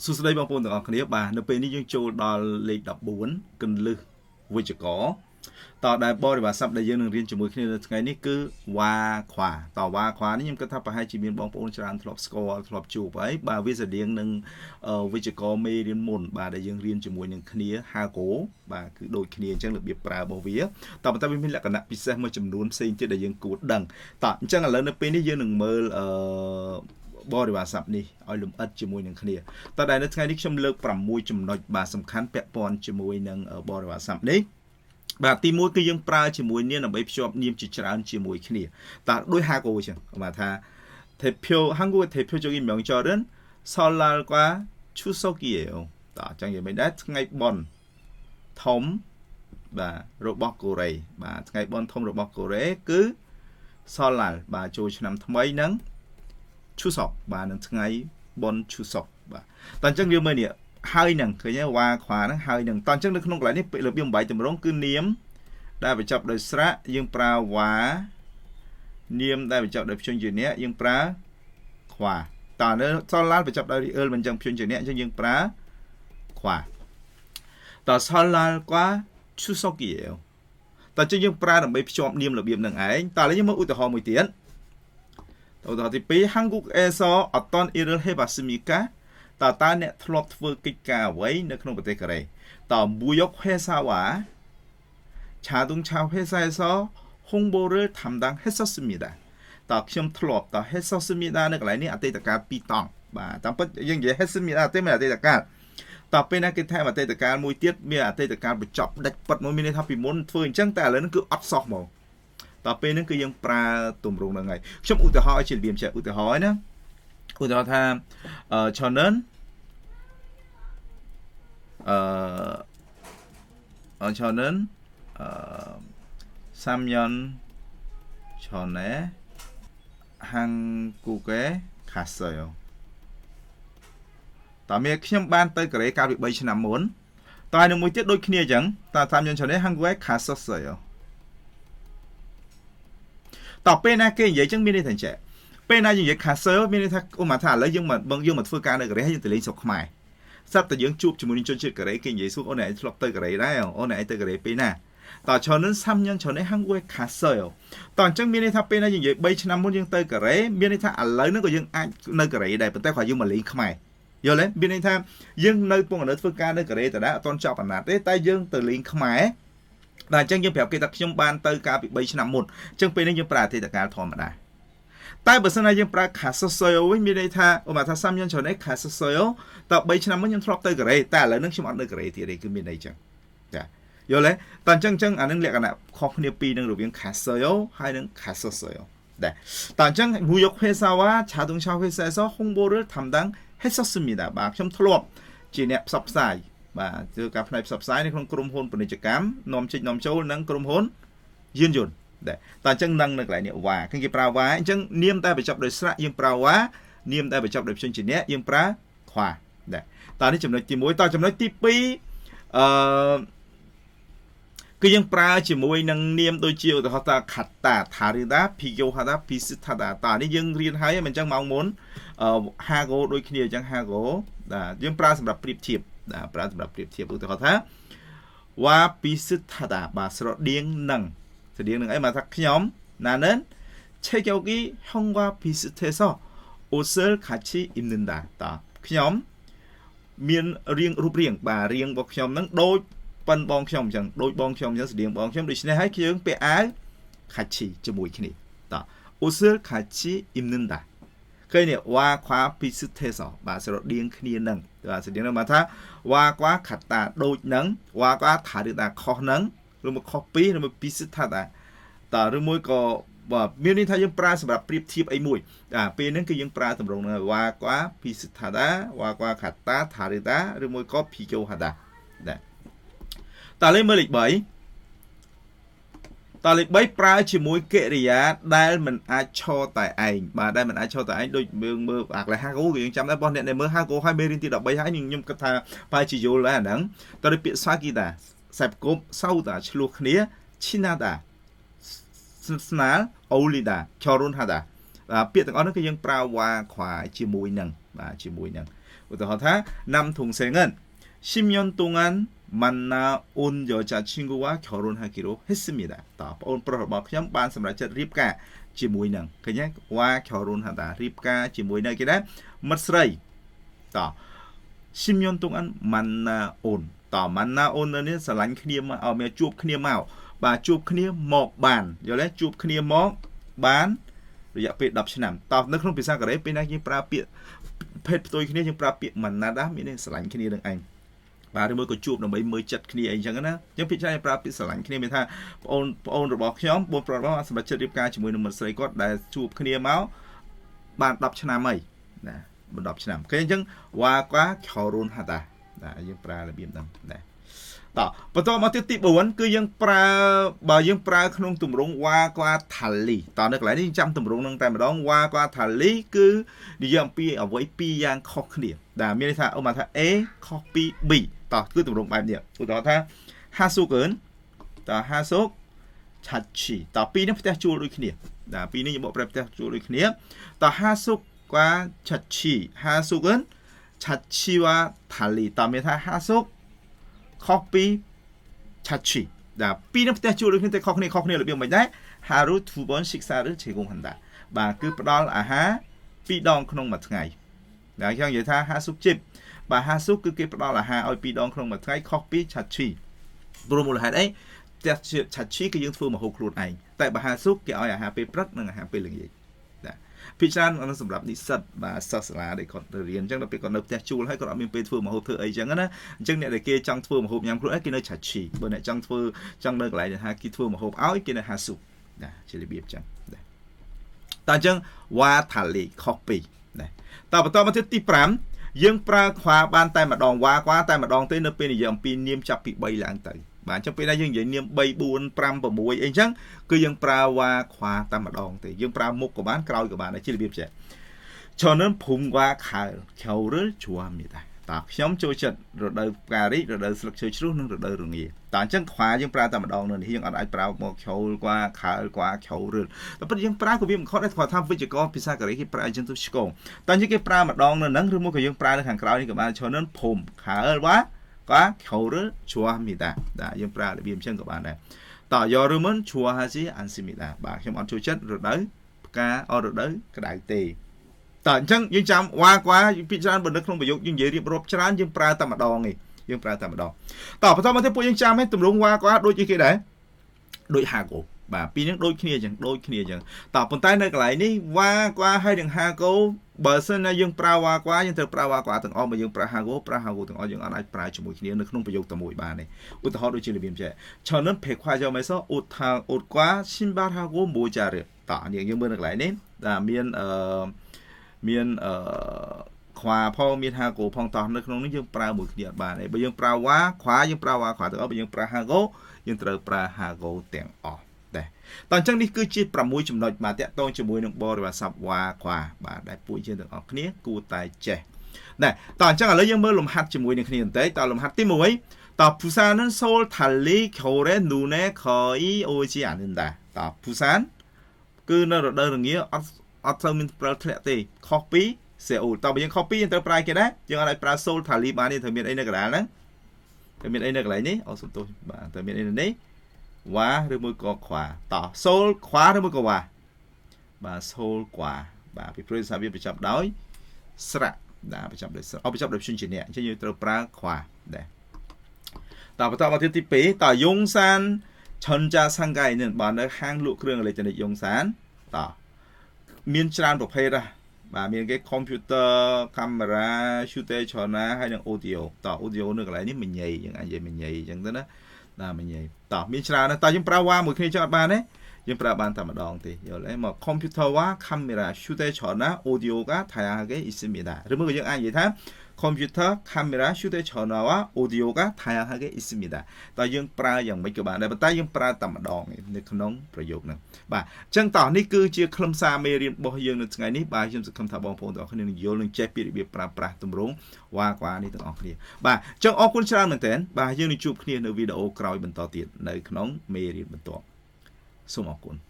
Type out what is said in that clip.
សួស្តីបងប្អូនទាំងអស់គ្នាបាទនៅពេលនេះយើងចូលដល់លេខ14គន្លឹះវិជ្ជករតដែលបរិវារស័ព្ទដែលយើងនឹងរៀនជាមួយគ្នានៅថ្ងៃនេះគឺវ៉ាខ្វាតវ៉ាខ្វានេះខ្ញុំគិតថាប្រហែលជាមានបងប្អូនច្រើនធ្លាប់ស្គាល់ធ្លាប់ជួបហើយបាទវាស្រដៀងនឹងវិជ្ជករមេរៀនមុនបាទដែលយើងរៀនជាមួយនឹងគ្នាហាកូបាទគឺដូចគ្នាអញ្ចឹងរបៀបប្រើរបស់វាតប៉ុន្តែវាមានលក្ខណៈពិសេសមួយចំនួនផ្សេងទៀតដែលយើងគួរដឹងតអញ្ចឹងឥឡូវនៅពេលនេះយើងនឹងមើលអឺបរិវារស័ព្ទនេះឲ្យលម្អិតជាមួយនឹងគ្នាតតែនៅថ្ងៃនេះខ្ញុំលើក6ចំណុចបាទសំខាន់ពាក់ព័ន្ធជាមួយនឹងបរិវារស័ព្ទនេះបាទទី1គឺយើងប្រើជាមួយនាមដើម្បីភ្ជាប់នាមជាច្រើនជាមួយគ្នាតើដូច하고ចឹងបាទថា 대표 한국의 대표적인 명절은 설날과 추석이에요. តើអញ្ចឹងនិយាយមិនដែរថ្ងៃបុណ្យធំបាទរបស់កូរ៉េបាទថ្ងៃបុណ្យធំរបស់កូរ៉េគឺ 설날 បាទចូលឆ្នាំថ្មីនិង 추석 បាទនឹងថ្ងៃបុណ្យ 추석 បាទតើអញ្ចឹងយើងមើលនេះហើយនឹងឃើញទេវ៉ាខ្វាហ្នឹងហើយនឹងតើអញ្ចឹងនៅក្នុងកន្លែងនេះរបៀបបំបែកតម្រងគឺនាមដែលបញ្ចប់ដោយស្រៈយើងប្រើវ៉ានាមដែលបញ្ចប់ដោយព្យញ្ជនៈយើងប្រើខ្វាតើនៅ설날បញ្ចប់ដោយរីអឺលមិនចឹងព្យញ្ជនៈអញ្ចឹងយើងប្រើខ្វាតើ설날과 추석이에요តើចឹងយើងប្រើដើម្បីភ្ជាប់នាមរបៀបនឹងឯងតើឥឡូវយើងមើលឧទាហរណ៍មួយទៀតឧទាហរណ៍ទី2 한국에서 어떤 일을 해봤습니까 តើតើអ្នកធ្លាប់ធ្វើកិច្ចការអ្វីនៅក្នុងប្រទេសកូរ៉េតើ무역회사와 자동차 회사에서 홍보를 담당했었습니다. តើខ្ញុំធ្លាប់តើ 했었습니다 នៅកន្លែងនេះអតីតកាល2តង់បាទតាមពិតយើងនិយាយ 했습니다 ទេមិនអតីតកាលតើពេលណាគេថែមអតីតកាលមួយទៀតមានអតីតកាលបញ្ចប់ដាច់ពិតមួយមានន័យថាពីមុនធ្វើអញ្ចឹងតែឥឡូវហ្នឹងគឺអត់សោះហ្មងតើពេលហ្នឹងគឺយើងប្រើទម្រង់ហ្នឹងហើយខ្ញុំឧទាហរណ៍ឲ្យជារបៀបចេះឧទាហរណ៍ណាឧទាហរណ៍ថាអឺ 저는 저는 3년 전에 한국에 갔어요. តើមានខ្ញុំបានទៅកូរ៉េកាលពី3ឆ្នាំមុនតើនឹងមួយទៀតដូចគ្នាអញ្ចឹងតើ3년 전에 한국에 갔었어요. តើពេលណាគេនិយាយអញ្ចឹងមានន័យថាចេះពេលណាយើងនិយាយ 갔어요 មានន័យថាឧមាថាឥឡូវយើងមកបងយើងមកធ្វើការនៅកូរ៉េហើយយើងទៅលេងស្រុកខ្មែរស្រាប់តែយើងជួបជាមួយនឹងជនជាតិកូរ៉េគេនិយាយសួរអូនឯងធ្លាប់ទៅកូរ៉េដែរអូនឯងទៅកូរ៉េពេលណាតើ 저는 3년 전에 한국에 갔어요 តើអញ្ចឹងមានន័យថាពេលណាយើងនិយាយ3ឆ្នាំមុនយើងទៅកូរ៉េមានន័យថាឥឡូវហ្នឹងក៏យើងអាចនៅកូរ៉េដែរប៉ុន្តែគ្រាន់យើងមកលេងខ្មែរយល់ទេមានន័យថាយើងនៅពងនៅធ្វើការនៅកូរ៉េតដែរអត់ទាន់ចប់អាណត្តិទេតែយើងទៅលេងខ្មែរតែអញ្ចឹងយើងប្រាប់គេថាខ្ញុំបានទៅកាលពី3ឆ្នាំមុនអញ្ចឹងពេលនេះយើងប្រើអតីតកាលធម្មតាតែបើសិនណាយើងប្រើ 갔었어요 វិញមានន័យថាឧបមាថា3년 전에 갔었어요 តើ3ឆ្នាំមុនខ្ញុំធ្លាប់ទៅកូរ៉េតែឥឡូវហ្នឹងខ្ញុំអត់នៅកូរ៉េទៀតទេគឺមានន័យអញ្ចឹងចាយល់ទេតើអញ្ចឹងអញ្ចឹងអានឹងលក្ខណៈខុសគ្នាពីរនឹងរវាង 갔어요 ហើយនឹង 갔었어요 ដែរតើអញ្ចឹង무역회사와 자동차 회사에서 홍보를 담당했었습니다 បាទខ្ញុំធ្លាប់ជាអ្នកផ្សព្វផ្សាយបាទធ្វើការផ្នែកផ្សព្វផ្សាយនៅក្នុងក្រុមហ៊ុនពាណិជ្ជកម្មនាំចេញនាំចូលនិងក្រុមហ៊ុនយានយន្តដែរតើអញ្ចឹងនឹងនៅកន្លែងនេះវ៉ាគឺគេប្រើវ៉ាអញ្ចឹងនាមតែបញ្ចប់ដោយស្រៈយើងប្រើវ៉ានាមតែបញ្ចប់ដោយព្យញ្ជនៈយើងប្រើខ្វាដែរតើនេះចំណុចទី1តើចំណុចទី2អឺគឺយើងប្រើជាមួយនឹងនាមដូចជាឧទាហរណ៍ថា같다 다르다 비교하다 비슷하다 តើនេះយើងរៀនហើយមិនអញ្ចឹងម៉ោងមុនអឺ 하고 ដូចគ្នាអញ្ចឹង 하고 បាទយើងប្រើសម្រាប់ប្រៀបធៀបបាទប្រើសម្រាប់ប្រៀបធៀបឧទាហរណ៍ថា와 비슷하다 បាទស្រដៀងនឹងស្រដៀងនឹងអីមកថាខ្ញុំ 나는 체격이 형과 비슷해서 옷을 같이 입는다 តើខ្ញុំមានរាងរូបរាងបាទរាងរបស់ខ្ញុំនឹងដូចប៉ុនបងខ្ញុំអញ្ចឹងដូចបងខ្ញុំអញ្ចឹងស្តៀងបងខ្ញុំដូច្នេះហើយយើងពាក់អាវ 같이 ជាមួយគ្នាតើ 옷을 같이 입는다 ឃើញនេះ와 과 비슷해서 បាទស្រដៀងគ្នានឹងបាទស្រដៀងនឹងមកថា와 과 같다 ដូចនឹង와 과 다르다 ខុសនឹងឬមកខុសពីឬមក 비슷하다 តើឬមួយក៏បាទមានន័យថាយើងប្រើសម្រាប់ប្រៀបធៀបអីមួយអាពេលហ្នឹងគឺយើងប្រើទម្រង់ហ្នឹង와 과 비슷하다 와 과 같다 다르다 ឬមួយក៏ 비교하다 ដែរតើលេខមើលលេខ3តើលេខ3ប្រើជាមួយកិរិយាដែលមិនអាចឈរតែឯងបាទដែលមិនអាចឈរតែឯងដូចមើលមើលអាកន្លែង 하고 គឺយើងចាំដែរបងអ្នកដែលមើល 하고 ហើយមេរៀនទី13ហើយខ្ញុំគិតថាប្រហែលជាយល់ដែរអាហ្នឹងតើដូចពាក្យ 사귀다 សេពគប់ 싸우다 ឈ្លោះគ្នា 친하다 ស្និទ្ធស្នាល 어울리다 결혼하다 បាទពាក្យទាំងអស់ហ្នឹងគឺយើងប្រើ와 과 ជាមួយនឹងបាទជាមួយនឹង ឧទាហរណ៍ថា 남동생은 10년 동안 만나온 여자친구와 결혼하기로 했습니다. តើប្អូនប្រុសរបស់ខ្ញុំបានសម្រេចចិត្តរៀបការជាមួយនឹងឃើញទេ 와 결혼하다 រៀបការជាមួយនឹងគេដែរមិត្តស្រីត 10년 동안 만나온 ត 만나온 នៅនេះស្រឡាញ់គ្នាមកឲ្យមានជួបគ្នាមកបាទជួបគ្នាមកបានយល់ទេជួបគ្នាមកបានរយៈពេល10ឆ្នាំតនៅក្នុងភាសាកូរ៉េពេលណាយើងប្រើពាក្យភេទផ្ទុយគ្នាយើងប្រើពាក្យ 만나다 មានន័យស្រឡាញ់គ្នានឹងឯងបាទឬមួយក៏ជួបដើម្បីមើលចិត្តគ្នាអីចឹងណាអញ្ចឹងភាគច្រើនប្រើពាក្យស្រឡាញ់គ្នាមានថាប្អូនប្អូនរបស់ខ្ញុំបងប្រុសរបស់សម្រាប់ចិត្តរៀបការជាមួយនឹងមិត្តស្រីគាត់ដែលជួបគ្នាមកបាន10ឆ្នាំហើយណា10ឆ្នាំគេអញ្ចឹង 와과 결혼하다 ណាយើងប្រើរបៀបហ្នឹងណាតបន្តមកទៀតទី4គឺយើងប្រើបើយើងប្រើក្នុងទម្រង់ 와과 달리 តនៅកន្លែងនេះយើងចាំទម្រង់នឹងតែម្ដង 와과 달리 គឺនិយាយអំពីអ្វីពីរយ៉ាងខុសគ្នាដែលមានន័យថាឧបមាថា A ខុសពី B តោះគឺទម្រង់បែបនេះឧទាហរណ៍ថា 하숙은 ត 하숙 자취 តពីរនេះផ្ទះជួលដូចគ្នាបាទពីរនេះយើងបកប្រែផ្ទះជួលដូចគ្នាត 하숙과 자취 하숙은 자취와 달리 តមានថា 하숙 ខុសពី 자취 បាទពីរនឹងផ្ទះជួលដូចគ្នាតែខុសគ្នាខុសគ្នារបៀបមិនដែរ 하루 두 번 식사를 제공한다 បាទគឺផ្ដល់អាហារពីរដងក្នុងមួយថ្ងៃដែលខ្ញុំនិយាយថា 하숙집 បាទ 하숙 គឺគេផ្ដល់អាហារឲ្យពីរដងក្នុងមួយថ្ងៃខុសពី 자취 ព្រោះមូលហេតុអីផ្ទះ 자취 គឺយើងធ្វើម្ហូបខ្លួនឯងតែបើ 하숙 គេឲ្យអាហារពេលព្រឹកនិងអាហារពេលល្ងាចណាភាគច្រើនអានោះសម្រាប់និស្សិតបាទសិស្សសាលាដែលគាត់ទៅរៀនអញ្ចឹងដល់ពេលគាត់នៅផ្ទះជួលហើយគាត់អត់មានពេលធ្វើម្ហូបធ្វើអីអញ្ចឹងណាអញ្ចឹងអ្នកដែលគេចង់ធ្វើម្ហូបញ៉ាំខ្លួនឯងគេនៅ 자취 បើអ្នកចង់ធ្វើចង់នៅកន្លែងថាគេធ្វើម្ហូបឲ្យគេនៅ 하숙 ណាជារបៀបអញ្ចឹងណាតើអញ្ចឹង 와 달리 ខុសពីណាតើបន្តមកទៀតទី5យើងប្រើ 과 បានតែម្ដង 와과 តែម្ដងទេនៅពេលនិយាយអំពីនាមចាប់ពី3ឡើងទៅបាទអញ្ចឹងពេលណាយើងនិយាយនាម3 4 5 6អីអញ្ចឹងគឺយើងប្រើ 와과 តែម្ដងទេយើងប្រើមុខក៏បានក្រោយក៏បានដែរជារបៀបចេះ 저는 봄과 가을, 겨울을 좋아합니다. តើខ្ញុំចូលចិត្តរដូវផ្ការីករដូវស្លឹកឈើជ្រុះនិងរដូវរងាតើអញ្ចឹង 과 យើងប្រើតែម្ដងនៅនេះយើងអត់អាចប្រើមក 겨울과 가을과 겨울을 តែប៉ុន្តែយើងប្រើក៏វាមិនខុសដែរគាត់ថាវិជ្ជាករភាសាកូរ៉េគេប្រើអញ្ចឹងទៅឆ្កងតើអញ្ចឹងគេប្រើម្ដងនៅហ្នឹងឬមួយក៏យើងប្រើនៅខាងក្រោយនេះក៏បាន 저는 봄, 가을과 과 겨울을 좋아합니다. បាទយើងប្រើរបៀបអញ្ចឹងក៏បានដែរតើ 여름은 좋아하지 않습니다. បាទខ្ញុំអត់ចូលចិត្តរដូវផ្កាអរដូវក្តៅទេតើអញ្ចឹងយើងចាំ 와과 ពីច្រើនបើនៅក្នុងប្រយោគយើងនិយាយរៀបរាប់ច្រើនយើងប្រើតែម្ដងឯងយើងប្រើតែម្ដងតើបន្តមកទៀតពួកយើងចាំឯងទម្រង់ 와과 ដូចអីគេដែរដូច 하고 បាទពីរហ្នឹងដូចគ្នាអញ្ចឹងដូចគ្នាអញ្ចឹងតើប៉ុន្តែនៅកន្លែងនេះ 와과 ហើយនឹង 하고 បើសិនណាយើងប្រើ 와과 យើងត្រូវប្រើ 와과 ទាំងអស់បើយើងប្រើ 하고 ប្រើ 하고 ទាំងអស់យើងអាចប្រើជាមួយគ្នានៅក្នុងប្រយោគតែមួយបានទេឧទាហរណ៍ដូចជារបៀបចេះ 저는 백화점에서 옷과 신발하고 모자를 តើនេះយើងមើលនៅកន្លែងនេះបាទមានអឺមានអឺ 과 ផងមាន 하고 ផងតោះនៅក្នុងនេះយើងប្រើមួយគ្នាអត់បានទេបើយើងប្រើ 와 과 យើងប្រើ 와과 ទាំងអស់បើយើងប្រើ 하고 យើងត្រូវប្រើ 하고 ទាំងអស់ដែរតោះអញ្ចឹងនេះគឺជា6ចំណុចបាទតាក់ទងជាមួយនឹងបរិវារស័ព្ទ 와과 បាទដែលពួកយើងទាំងអស់គ្នាគួរតែចេះណែតោះអញ្ចឹងឥឡូវយើងមើលលំហាត់ជាមួយនឹងគ្នាបន្តិចតោះលំហាត់ទី1តោះ 부산은 서울 달리 겨울에 눈에 거의 오지 않는다 តោះ 부산 គឺនៅរដូវរងាអត់អត់សូវមានព្រិលធ្លាក់ទេខុសពីសេអ៊ូលតើបើយើងខុសពីយើងត្រូវប្រើគេដែរយើងអាចប្រើសូល 달리 បានទេត្រូវមានអីនៅកណ្ដាលហ្នឹងត្រូវមានអីនៅកន្លែងនេះអូសុំទោសបាទត្រូវមានអីនៅនេះ 와 ឬមួយក៏ 과 តោះសូល 과 ឬមួយក៏ 와 បាទសូល 과 បាទពីព្រោះសារវាបញ្ចប់ដោយស្រៈបាទបញ្ចប់ដោយស្រៈអបញ្ចប់ដោយព្យញ្ជនៈអញ្ចឹងយើងត្រូវប្រើ 과 ដែរតើបន្តមកទៀតទី2តើ 용산 전자상가에는 បាទនៅហាងលក់គ្រឿងអេឡិចត្រូនិកយងសានតើមានច្រើនប្រភេទណាបាទមានគេកុំព្យូទ័រកាមេរ៉ា 휴대전화 ហើយនិង audio តោះ audio នៅកន្លែងនេះមញ៉ៃយើងអាចនិយាយមញ៉ៃអញ្ចឹងទៅណាបាទមញ៉ៃតោះមានច្រើនណាស់តើយើងប្រើ 와 មួយគ្នាចឹងអត់បានទេយើងប្រើបានតែម្ដងទេយល់ទេមក 컴퓨터와 카메라 휴대전화 오디오가 다양하게 있습니다. ឬមួយក៏យើងអាចនិយាយថា 컴퓨터, 카메라, 휴대전화와 오디오가 다양하게 있습니다. តើយើងប្រើយ៉ាងម៉េចក៏បានដែរប៉ុន្តែយើងប្រើតែម្ដងនៅក្នុងប្រយោគហ្នឹងបាទអញ្ចឹងតោះនេះគឺជាខ្លឹមសារមេរៀនរបស់យើងនៅថ្ងៃនេះបាទខ្ញុំសង្ឃឹមថាបងប្អូនទាំងអស់គ្នានឹងយល់នឹងចេះពីរបៀបប្រើប្រាស់ទម្រង់ 와과 នេះទាំងអស់គ្នាបាទអញ្ចឹងអរគុណច្រើនមែនទែនបាទយើងនឹងជួបគ្នានៅវីដេអូក្រោយបន្តទៀតនៅក្នុងមេរៀនបន្ទាប់សូមអរគុណ។